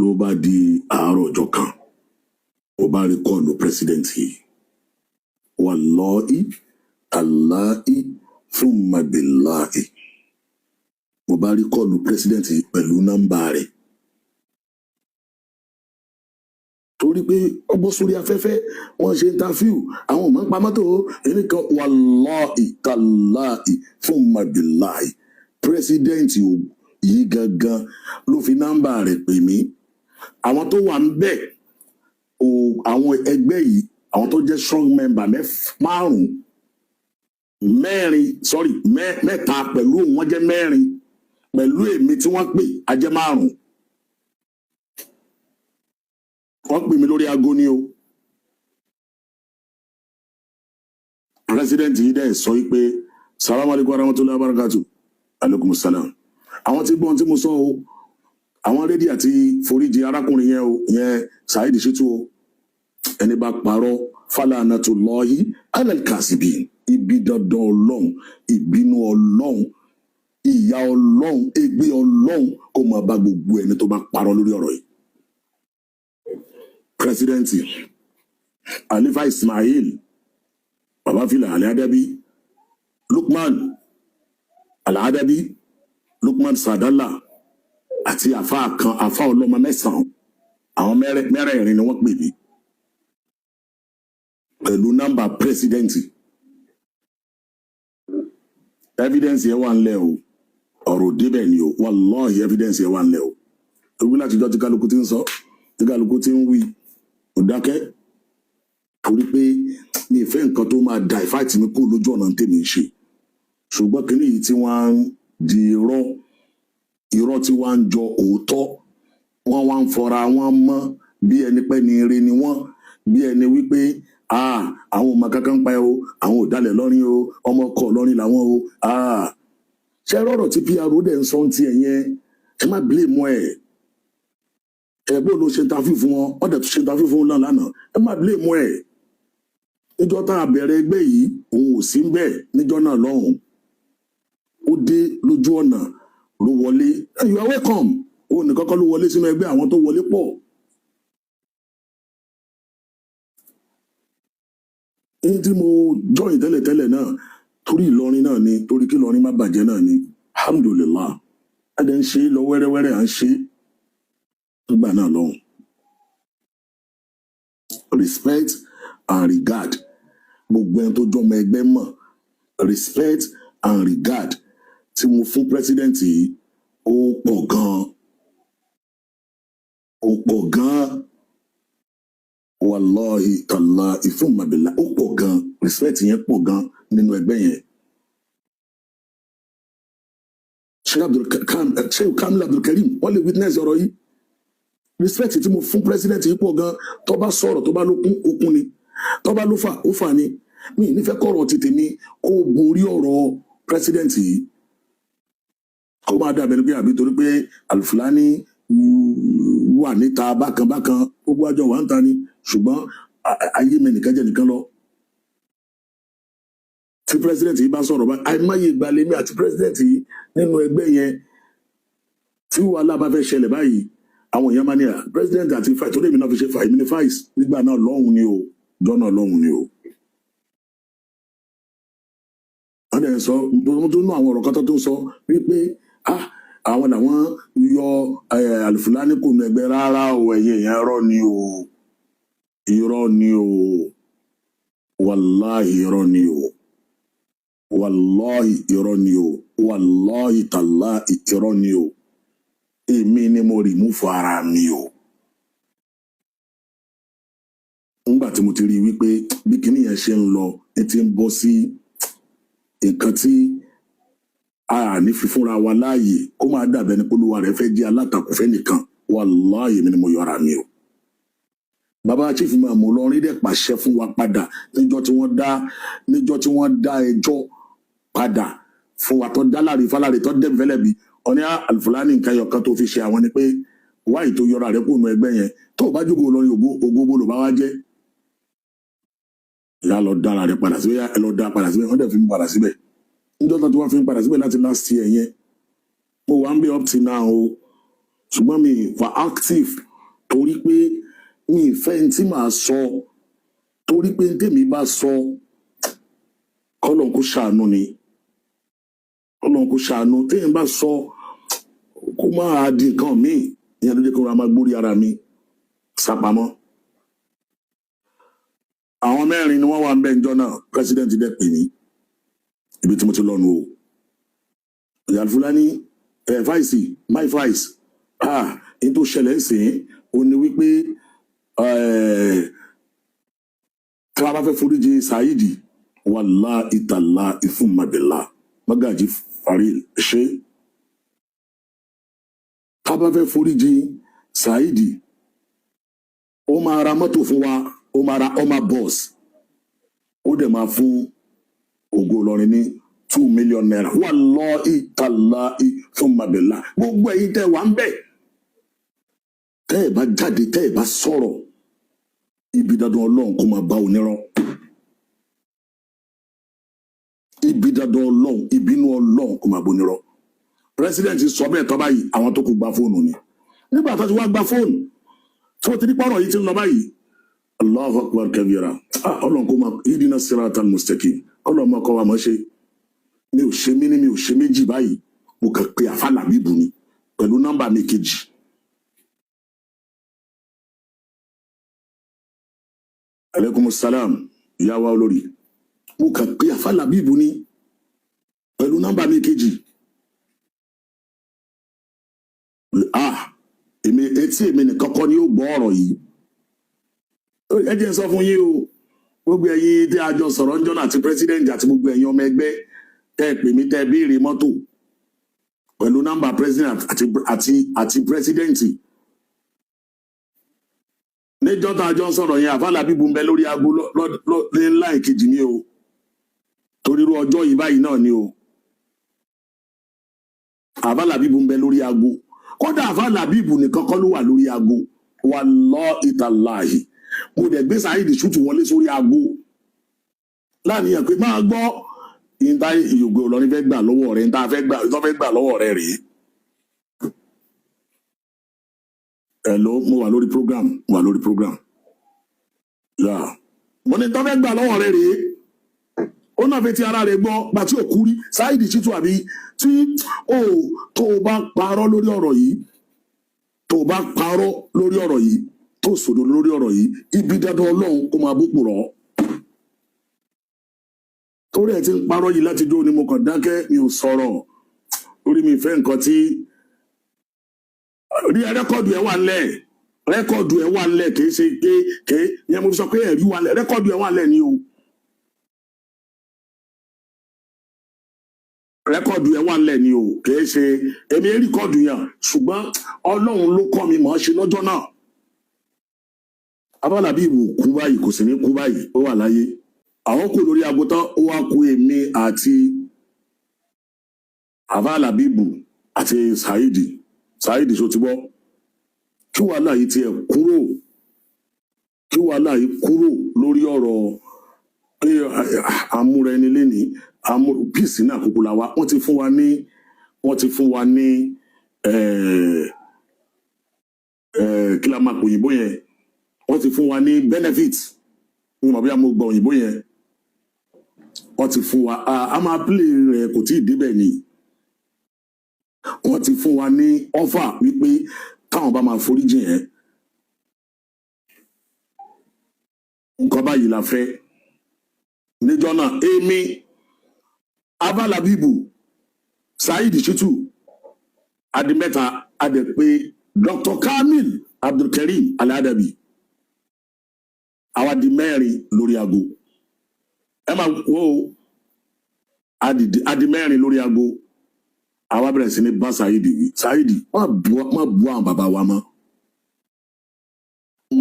Ló bá di àárọ̀ ọjọ́ kan, mo bá rí call president yìí. Wallahi tallahi thumma billahi, mo bá rí call president yìí pẹ̀lú nọ́mbà rẹ̀, torí pé ó bọ́ sórí afẹ́fẹ́, wọ́n ṣe interview, àwọn ò mọ̀ ń pa mọ́tò ẹnì kan. Wallahi tallahi thumma billahi, president yìí gangan ló fi nọ́mbà rẹ̀ pè mí. Àwọn tó wà ń bẹ̀ o, àwọn ẹgbẹ́ yìí, àwọn tó jẹ́ strong member márùn-ún, mẹ́rin, sorry, mẹ́ta pẹ̀lú òun, wọ́n jẹ́ mẹ́rin, pẹ̀lú èmi tí wọ́n pè á jẹ́ márùn-ún. Wọ́n pè mí lórí aago ni o. President yìí dẹ̀ sọ pé salamu alaykum warahmatulahi wabarakatu. Aleykum salam. Àwọn tí gbọ́n tí mo sọ o, àwọn ready àti foríjì arákùnrin yẹn o, yẹn Saheed Shittu o. Ẹni bá parọ́, falanatullahi alal kasibin, ibi dandan Ọlọ́run, ìbínú Ọlọ́run, ìyà Ọlọ́run, ègbé Ọlọ́run kó máa bá gbogbo ẹni tó bá parọ́ lórí ọ̀rọ̀ yìí. President Alifa Ismail Babafila Al-Adabi, Lukman Al-Adabi, Lukman Sadala àti àfa kan, àfa ọlọ́mọ mẹ́sàn-án, àwọn mẹ́rẹ̀ẹ̀rin ni wọ́n pè mí pẹ̀lú nọ́mbà president. Evidence yẹn wà ńlẹ̀ o, ọ̀rọ̀ débẹ̀ ni o. Wallahi, evidence yẹn wà ńlẹ̀ o. Ewu látijọ́ tí kálukú ti ń sọ, tí kálukú ti ń wí, kò dákẹ́, torí pé mi ì fẹ́ nǹkan tó máa da ìfáìtì mi kó lójú ọ̀nà tèmi ń ṣe. Ṣùgbọ́n kínní yìí tí wọ́n ń di irọ́, irọ́ tí wọ́n ń jọ òótọ́, wọ́n wá ń fọra wọn mọ́ bí ẹni pẹ́ ni ire ni wọ́n, bí ẹni wípé àwọn ọmọ kankan pa ẹ o, àwọn ò dalẹ̀ lọ́rin o, ọmọ ọkọ̀ lọ́rin làwọn o. Ṣé rọ̀rọ̀ tí PRO dẹ̀ ń sọ ti ẹ̀ yẹn, ẹ má blame ẹ̀. Ẹ bó ló ṣe interview fún wọn, wọ́n dẹ̀ tún ṣe interview fún wọn náà lánàá. Ẹ má blame ẹ̀. Níjọ́ tá a bẹ̀rẹ̀ ẹgbẹ́ yìí, òun ò sí ń bẹ̀ níjọ́ náà lọ́hùn. Ó dé lójú ọ̀nà ló wọlé. You are welcome. Òun nìkan kọ́ ló wọlé sínú ẹgbẹ́, àwọn tó wọlé pọ̀. Ní tí mo join tẹ́lẹ̀tẹ́lẹ̀ náà, torí Ìlọrin náà ni, torí kí Ìlọrin má bàjẹ́ náà ni. Alhamdulillah, a dẹ̀ ń ṣe é lọ wẹ́rẹ́wẹ́rẹ́, à ń ṣe é nígbà náà lọ́hùn. Respect and regard, gbogbo ẹni tó jọmọ ẹgbẹ́ mọ̀, respect and regard tí mo fún president yìí, ó pọ̀ gan-an, ó pọ̀ gan-an. Wallahi tallahi thumma billah, ó pọ̀ gan-an. Respect yẹn pọ̀ gan-an nínú ẹgbẹ́ yẹn. Sheikh Kamil Abdulkareem, wọ́n lè witness ọ̀rọ̀ yìí. Respect tí mo fún president yìí pọ̀ gan. Tó bá sọ̀rọ̀, tó bá lókun, okun ni. Tó bá ló fà, ó fà ni. Mi ì nífẹ̀ẹ́ kọ̀rọ̀ ti tèmi kó borí ọ̀rọ̀ president yìí, kó máa dàbẹ̀ ni pé àbí torí pé Alufulani wà níta bákan bákan, gbogbo àjọ wà ń ta ni. Ṣùgbọ́n ayé mi nìkan jẹ́ nìkan lọ. Tí president yìí bá sọ̀rọ̀ báyìí, àìmọye ìgbàlẹ̀ mi àti president yìí nínú ẹgbẹ́ yẹn, tí wàhálà bá fẹ́ ṣẹlẹ̀ báyìí, àwọn èèyàn máa ní à president àti five, torí èmi náà fi ṣe five, èmi ní five nígbà náà lọ́hùn ni o, jọ́nà lọ́hùn ni o. Wọ́n dẹ̀ sọ tó nú àwọn ọ̀rọ̀ kan tó sọ wípé ah, àwọn làwọn yọ Alufulani kò nù ẹgbẹ́. Rárá o, ẹ̀yin èèyàn, irọ́ ni o, irọ́ ni o, wàláhì irọ́ ni o, wàláhì irọ́ ni o, wàláhì tàláhì irọ́ ni o. Èmi ni mo rìmúfù ara mi o. Nígbà tí mo ti rí i wípé bí kinní yẹn ṣe ń lọ, ẹ ti ń bọ́ sí nǹkan tí a ní fífúnra wa láàyè, kó máa dàbẹ́ ní polówó rẹ̀ fẹ́ jẹ́ alátakò fẹ́ nìkan. Wàláhì, èmi ni mo yọra mi o. Bàbá chief Imam Ìlọrin dẹ̀ pàṣẹ fún wa padà níjọ́ tí wọ́n dá, níjọ́ tí wọ́n dá ẹjọ́ padà fún wa, tó dá láre fáláre, tó dẹ́bi fẹ́lẹ́bi. Ọ̀ní Alufulani, nǹkan ẹyọ kan tó fi ṣe àwọn ni pé wáyé tó yọra rẹ̀ kó nu ẹgbẹ́ yẹn, tó o bá jókòó Ìlọrin, ògo ògo bó ló bá wá jẹ́. Ìyá lọ dára rẹ̀ padà síbẹ̀, ẹ lọ dá padà síbẹ̀. Wọ́n dẹ̀ fi ń padà síbẹ̀ níjọ́ tó ti wá fi ń padà síbẹ̀ láti last year yẹn. Mo wà ń bẹ up till now o, ṣùgbọ́n mi wà active. Torí pé mi ì fẹ́ ní tí màá sọ, torí pé ní tèmi bá sọ, kọ́lọ́n kó ṣàánú ni, kọ́lọ́n kó ṣàánú. Téèyàn bá sọ kó máa di nǹkan míì, ìyẹn ló jẹ́ kó ra máa gbórí ara mi sápamọ́. Àwọn mẹ́rin ni wọ́n wà ń bẹ́ ǹjọ́ náà. President dẹ̀ pè mí ibi tí mo ti lọ́nu o. Ìyá Fúlàní ẹ̀ vice, my vice, ah, ní tó ṣẹlẹ̀ ń sìn ó ní wípé tí a bá fẹ́ foríjì Saheed, wàláhì tàláhì ìfúnmadìlá Magaji Faril ṣe, tá a bá fẹ́ foríjì Saheed, ó máa ra mọ́tò fún wa, ó máa ra ọmọ bus, ó dẹ̀ máa fún Ògo Ìlọrin ní ₦2 million. Wàláhì tàláhì ìfúnmadìlá, gbogbo ẹ̀yin tẹ́ wà ń bẹ̀, tẹ́ ẹ̀ bá jáde, tẹ́ ẹ̀ bá sọ̀rọ̀, ibi dandan Ọlọ́run kó máa bá onírọ́, ibi dandan Ọlọ́run, ìbínú Ọlọ́run kó máa bá onírọ́. President sọ bẹ́ẹ̀ tọ́ báyìí, àwọn tó kù gba fóònù ni. Nígbà tó ti wá gba fóònù tí wọ́n ti ní pọ́nrọ̀ yìí ti ń lọ báyìí, Allahu akbar kabira, ah, Ọlọ́run kó máa ihdina siratal mustaqim, Ọlọ́run máa kọ́ wa mọ́ ṣe. Mi ò ṣe mí ní, mi ò ṣe méjì báyìí, mo kàn pé àfàlà bíbù ni pẹ̀lú nọ́mbà mi kejì. Aleykum salam, ìyá wa olórí. Mo kàn pé àfàlà bíbù ni pẹ̀lú nọ́mbà mi kejì. Ah, èmi etí èmi nìkan kọ́ ni ó gbọ́ ọ̀rọ̀ yìí. Ẹ jẹ́ n sọ fún yín o, gbogbo ẹ̀yin tí a jọ sọ̀rọ̀ ń jọ́nà àti president àti gbogbo ẹ̀yin ọmọ ẹgbẹ́ tẹ́ ẹ pè mí, tẹ́ ẹ béèrè mọ́tò pẹ̀lú nọ́mbà president àti president níjọ́ tá a jọ ń sọ̀rọ̀ yẹn, àfàlà bíbu ń bẹ lórí aago ní ńlá ìkejì ni o, torí irú ọjọ́ yìí báyìí náà ni o. Àfàlà bíbu ń bẹ lórí aago. Kódà àfàlà bíbu nìkan kọ́ ló wà lórí aago, wallahi tallahi. Mo dẹ̀ gbé Saheed Shittu wọlé sórí aago láàníyàn pé máa gbọ́ ìta ìyògbé Ìlọrin fẹ́ gbà lọ́wọ́ rẹ̀, ìta fẹ́ gbà, ìta fẹ́ gbà lọ́wọ́ rẹ̀ rèé. Hello, mo wà lórí program, mo wà lórí program. Yeah. Mo ní ìta fẹ́ gbà lọ́wọ́ rẹ̀ rèé. Ó náà fi ti ara rẹ̀ gbọ́ gbà tí ò kú rí Saheed Shittu, àbí tí ó tó o bá parọ́ lórí ọ̀rọ̀ yìí, tó o bá parọ́ lórí ọ̀rọ̀ yìí, tó sòdò lórí ọ̀rọ̀ yìí, ibi dandan Ọlọ́run kó máa búkù rọ̀. Torí ẹ̀ ti ń parọ́ yìí láti jó ni mo kàn dákẹ́, mi ò sọ̀rọ̀ orí mi fẹ́ nǹkan tí rí. Rẹ́kọ̀dù ẹ̀ wà ńlẹ̀, rẹ́kọ̀dù ẹ̀ wà ńlẹ̀, kì í ṣe pé kì í yẹn mo fi sọ pé ẹ̀rí wà ńlẹ̀, rẹ́kọ̀dù ẹ̀ wà ńlẹ̀ ni o, rẹ́kọ̀dù ẹ̀ wà ńlẹ̀ ni o, kì í ṣe èmi rìkọ́dù yẹn, ṣùgbọ́n Ọlọ́run ló kọ́ mi mọ̀ ọ́ ṣe lọ́jọ́ náà. Abálábí ìwò kú báyìí, kò sì ní kú báyìí, ó wà láyé. Àwọn kò lórí aago tán, ó wá kú èmi àti Abálábíbù àti Saheed. Saheed ṣó ti gbọ́, kí wàhálà yìí tiẹ̀ kúrò, kí wàhálà yìí kúrò lórí ọ̀rọ̀ pé àmúra ẹni lénìí, peace náà kúkú la wa. Wọ́n ti fún wa ní, wọ́n ti fún wa ní kí la máa pè òyìnbó yẹn, wọ́n ti fún wa ní benefit. Ní mọ̀ bí a mo gbọ́ òyìnbó yẹn, wọ́n ti fún wa, a máa play rẹ̀, kò tí ì débẹ̀ ni. Wọ́n ti fún wa ní offer wípé káwọn bá máa foríjì yẹn, nǹkan báyìí la fẹ́. Níjọ́ náà, èmi Abálábíbù, Saheed Shittu, adimẹ́ta, adẹ̀ pé Dr. Kamil Abdulkareem Aladabi, àwa di mẹ́rin lórí aago. Ẹ máa wo, adi mẹ́rin lórí aago. Àwa bẹ̀rẹ̀ sí ní bá Saheed wí. Saheed, má bu àwọn bàbá wa mọ́,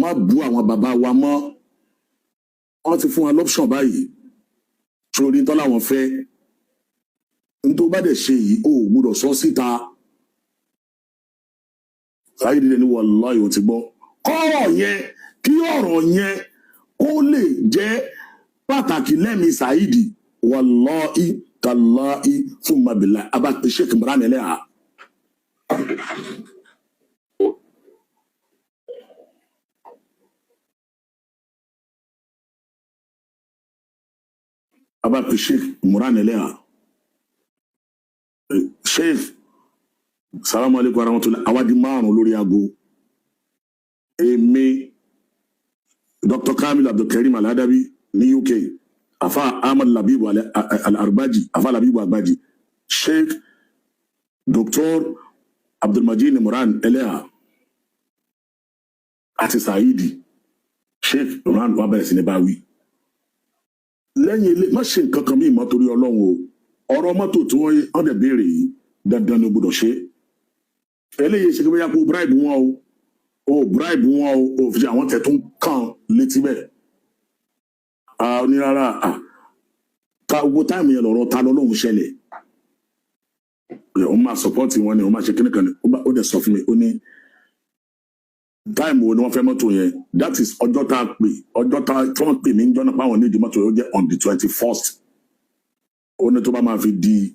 má bu àwọn bàbá wa mọ́. Wọ́n ti fún wa lọ́pṣọ̀n báyìí, sórí tọ́lá wọn fẹ́ ní tó bá dẹ̀ ṣe yìí, ó gbúdọ̀ sọ síta. Saheed ní wallahi ó ti gbọ́. Kọ́rọ̀ yẹn, kí ọ̀rọ̀ yẹn kó lè jẹ́ pàtàkì lẹ́mìí Saheed, wallahi tallahi thumma billahi, abá pe Sheikh Imran Eleha. Abá pe Sheikh Imran Eleha. Sheikh, salamu alaykum wa rahmatulah. Àwa di márùn lórí aago. Èmi, Dr. Kamil Abdulkareem Aladabi ní UK, Afa Ahmad Labibu Al-Arbaji, Afa Labibu Agbaji, Sheikh Dr. Abdulmajid Imran Eleha àti Saidi. Sheikh Imran wà bẹ̀rẹ̀ sí ní báwí lẹ́yìn ilé, má ṣe nǹkan kan bí ìmọ̀ torí Ọlọ́run o. Ọ̀rọ̀ mọ́tò tí wọ́n dẹ̀ béèrè yìí, dandan ni o gbọ́dọ̀ ṣe. Eléyìí ṣe kí bóyá kó bribe wọn o, o bribe wọn o, o fi àwọn tẹ̀ tó ń kàn létí bẹ́ẹ̀. A ní rárá, à ká owó time yẹn lọ̀rọ̀ ta lọ́lọ́run ṣẹlẹ̀. Ó máa support wọn ni, ó máa ṣe kíní kan ni. Ó dẹ̀ sọ fún mi, ó ní time wo ni wọ́n fẹ́ mọ́tò yẹn? That is ọjọ́ tá a pè, ọjọ́ tá tí wọ́n pè mí ń jọ́nà páwọn nídìí mọ́tò yẹn, ó jẹ́ on the 21st. Ó ní tó bá máa fi di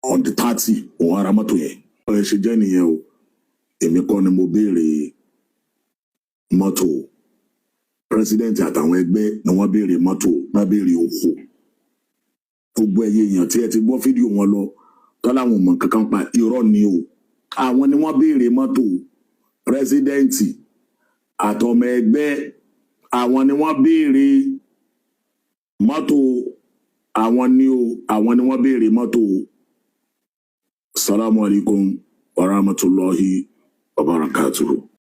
on the 30, òun ara mọ́tò yẹn. Ó yẹ ṣe jẹ́ nìyẹn o. Èmi kọ́ ni mo béèrè mọ́tò. President àtàwọn ẹgbẹ́ ni wọ́n béèrè mọ́tò, wọ́n béèrè oko. Gbogbo ẹ̀yẹ èèyàn tí ẹ ti gbọ́ fídíò wọn lọ tọ́lá, àwọn ọmọ kankan pa irọ́ ni o. Àwọn ni wọ́n béèrè mọ́tò. President àtọmọ ẹgbẹ́, àwọn ni wọ́n béèrè mọ́tò. Àwọn ni o, àwọn ni wọ́n béèrè mọ́tò. Salamu alaykum wa rahmatulahi wa barakatuhu.